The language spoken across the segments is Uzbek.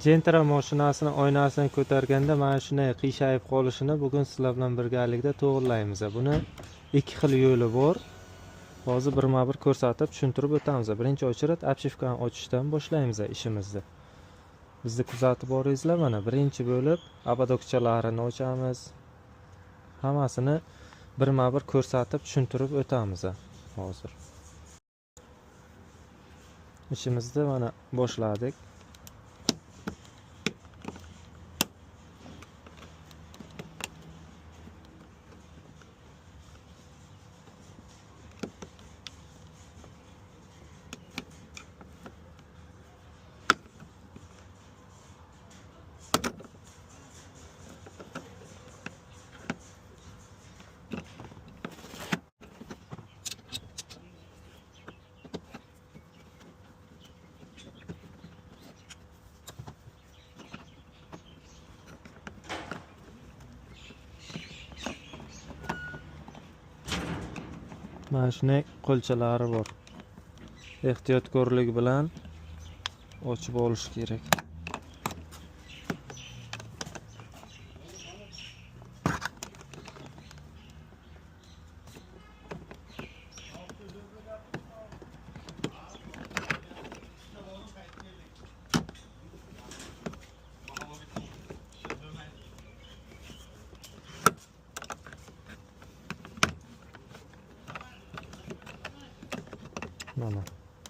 Gentra mashinasini oynasini ko'targanda mana shunday qiyshayib qolishini bugun sizlar bilan birgalikda to'g'rilaymiz. Buni ikki xil yo'li bor. Hozir birma-bir ko'rsatib tushuntirib o'tamiz. Birinchi o'chirat obshivkani ochishdan boshlaymiz ishimizni. Bizni kuzatib boringizlar, mana birinchi bo'lib obodokchalarini ochamiz. Hammasini birma-bir ko'rsatib tushuntirib o'tamiz hozir. Ishimizni mana boshladik. Mana shunday qo'lchalari bor. Ehtiyotkorlik bilan ochib olish kerak. Mana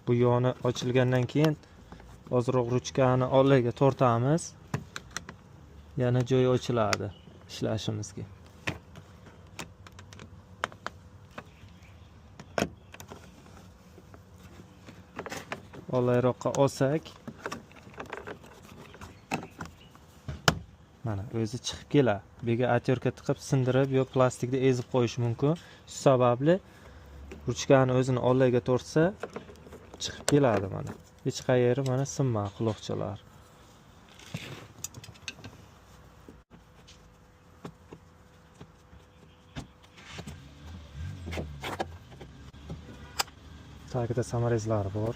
bu yoni ochilgandan keyin ozroq ruchkani oldiga tortamiz. Yana joyi ochiladi ishlashimizga. Olayroqqa olsak mana o'zi chiqib keladi. Bu yerga otyorka tiqib sindirib yo plastikda ezib qo'yish mumkin. Shu sababli ruchkani o'zini oldiga tortsa chiqib keladi mana. Hech qayeri mana sinma quloqchalar. Tagida samarezlar bor.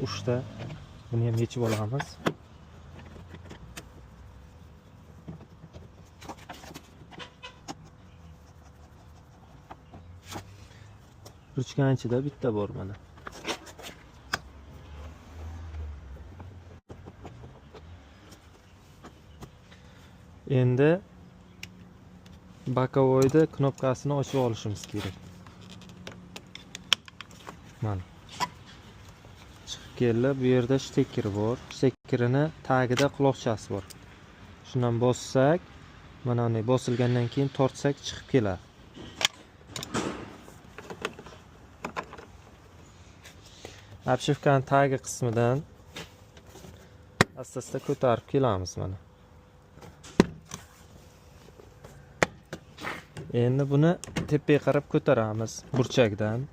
3 ta. Buni ham yechib olamiz. Ruchkani ichida bitta bor mana. Endi bokovoyda knopkasini ochib olishimiz kerak. Mana. Chiqib keldi. Bu yerda shtekker bor. Shtekkerining tagida quloqchasi bor. Shundan bossak, mana uni bosilgandan keyin tortsak chiqib keladi. Obshivkani tagi qismidan asta-asta ko'tarib kelamiz mana. Endi buni tepaga qarab ko'taramiz burchakdan.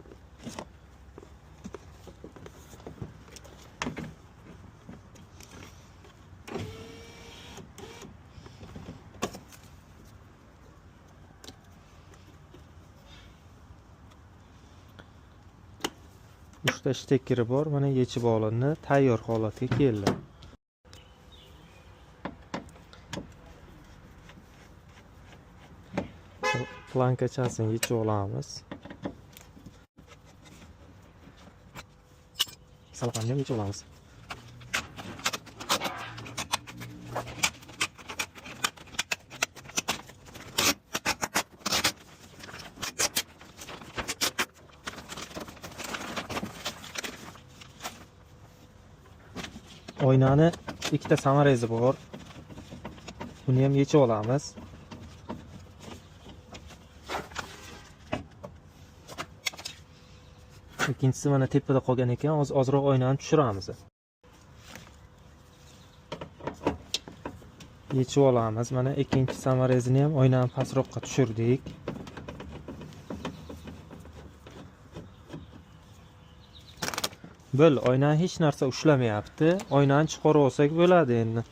Uchta shtekeri bor, mana yechib olindi, tayyor holatga keldi. Plankachasini yechib olamiz. Salqanni ham yechib olamiz. Oynani ikkita samarezi bor. Buni ham yechib olamiz. Ikkinchisi mana tepada qolgan ekan, ozroq oynani tushiramiz. Yechib olamiz. Mana ikkinchi samarezini ham oynani pastroqqa tushirdik. Bo'l, oynani hech narsa ushlamayapti. Oynani chiqarib olsak bo'ladi endi.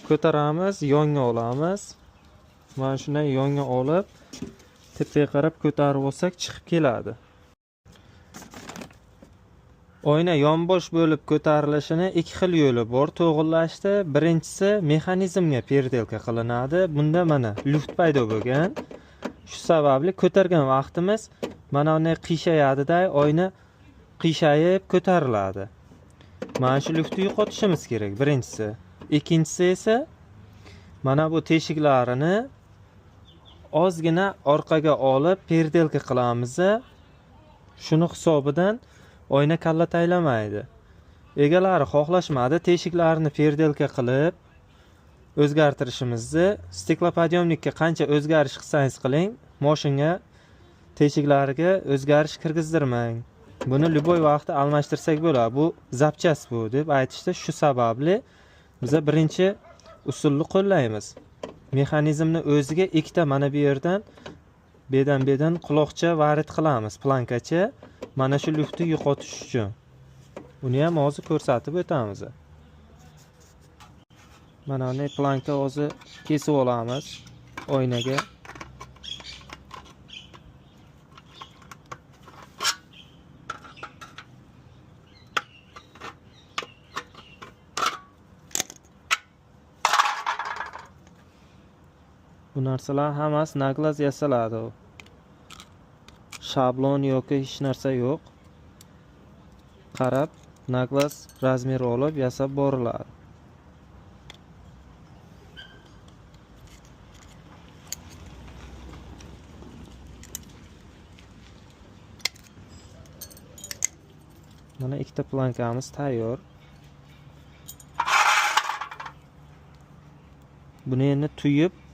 Ko'taramiz, yonga olamiz. Mana shunday yonga olib, tepaga qarab ko'tarib olsak chiqib keladi. Oyna yonbosh bo'lib ko'tarilishini ikki xil yo'li bor to'g'rilashda. Birinchisi mexanizmga perdelka qilinadi. Bunda mana luft paydo bo'lgan. Shu sababli ko'targan vaqtimiz mana bunday qiyshayadi-da, oyna qiyshayib ko'tariladi. Mana shu luftni yo'qotishimiz kerak birinchisi. Ikkinchisi esa mana bu teshiklarini ozgina orqaga olib perdelka qilamiz. Shuni hisobidan oyna kalla taylamaydi. Egalari xohlashmadi teshiklarini perdelka qilib o'zgartirishimizni. Steklopodъемникka qancha o'zgarish qilsangiz qiling, mashinga teshiklariga o'zgarish kirgizdirmang. Buni любой vaqtda almashtirsak bo'ladi. Bu zapchast bu deb aytishdi. Shu sababli biz birinchi usulni qo'llaymiz. Mexanizmni o'ziga ikkita mana bu yerdan bedan quloqcha varit qilamiz, plankacha. Mana shu luftni yo'qotish uchun. Uni ham hozir ko'rsatib o'tamiz. Mana bunday planka hozir kesib olamiz oynaga. Bu narsalar hammasi naglaz yasaladi. Shablon yoki hech narsa yo'q. Qarab naglaz razmer olib yasab boriladi. Mana ikkita plankamiz tayyor. Buni endi tuyib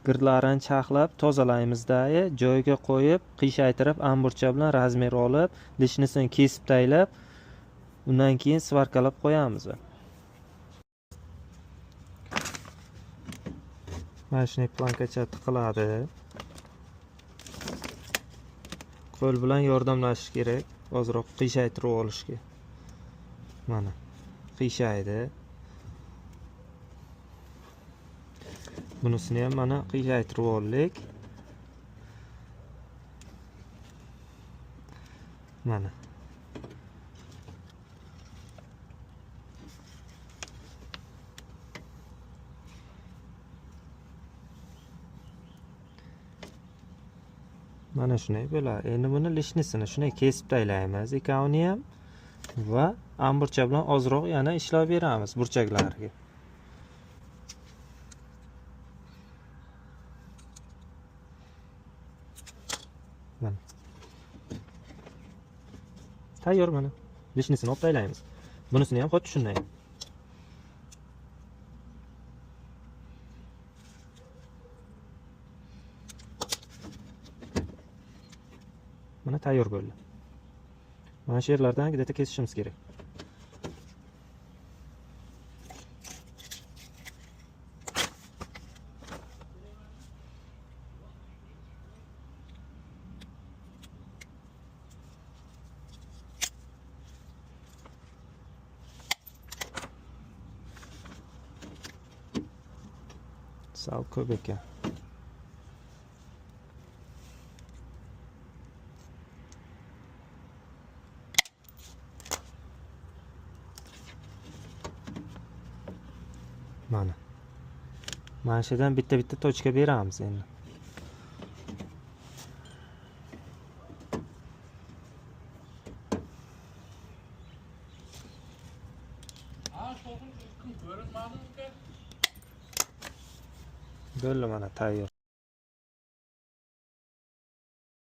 girdlarini charxlab tozalaymizda, joyiga qo'yib, qiyshaytirib, amburcha bilan razmer olib, lishnisini kesib taylab, undan keyin svarkalab qo'yamiz. Mana shunday plankacha tiqiladi. Qo'l bilan yordamlashish kerak, ozroq qiyshaytirib olishga. Mana qiyshaydi. Bunisini ham mana qiyshaytirib oldik. Mana. Mana shunday bo'ladi. Endi buni lishnisini shunday kesib taylaymiz ikkovini ham va amburcha bilan ozroq yana ishlab beramiz burchaklariga. Mana. Tayyor mana. Lishnisini olib taylaymiz. Bunisini ham xuddi shunday. Mana tayyor bo'ldi. Mana shu yerlardan gidata kesishimiz kerak. Sal ko'p ekan. Mana. Mana shu yerdan bitta-bitta tochka beramiz endi. Bo'ldi mana tayyor.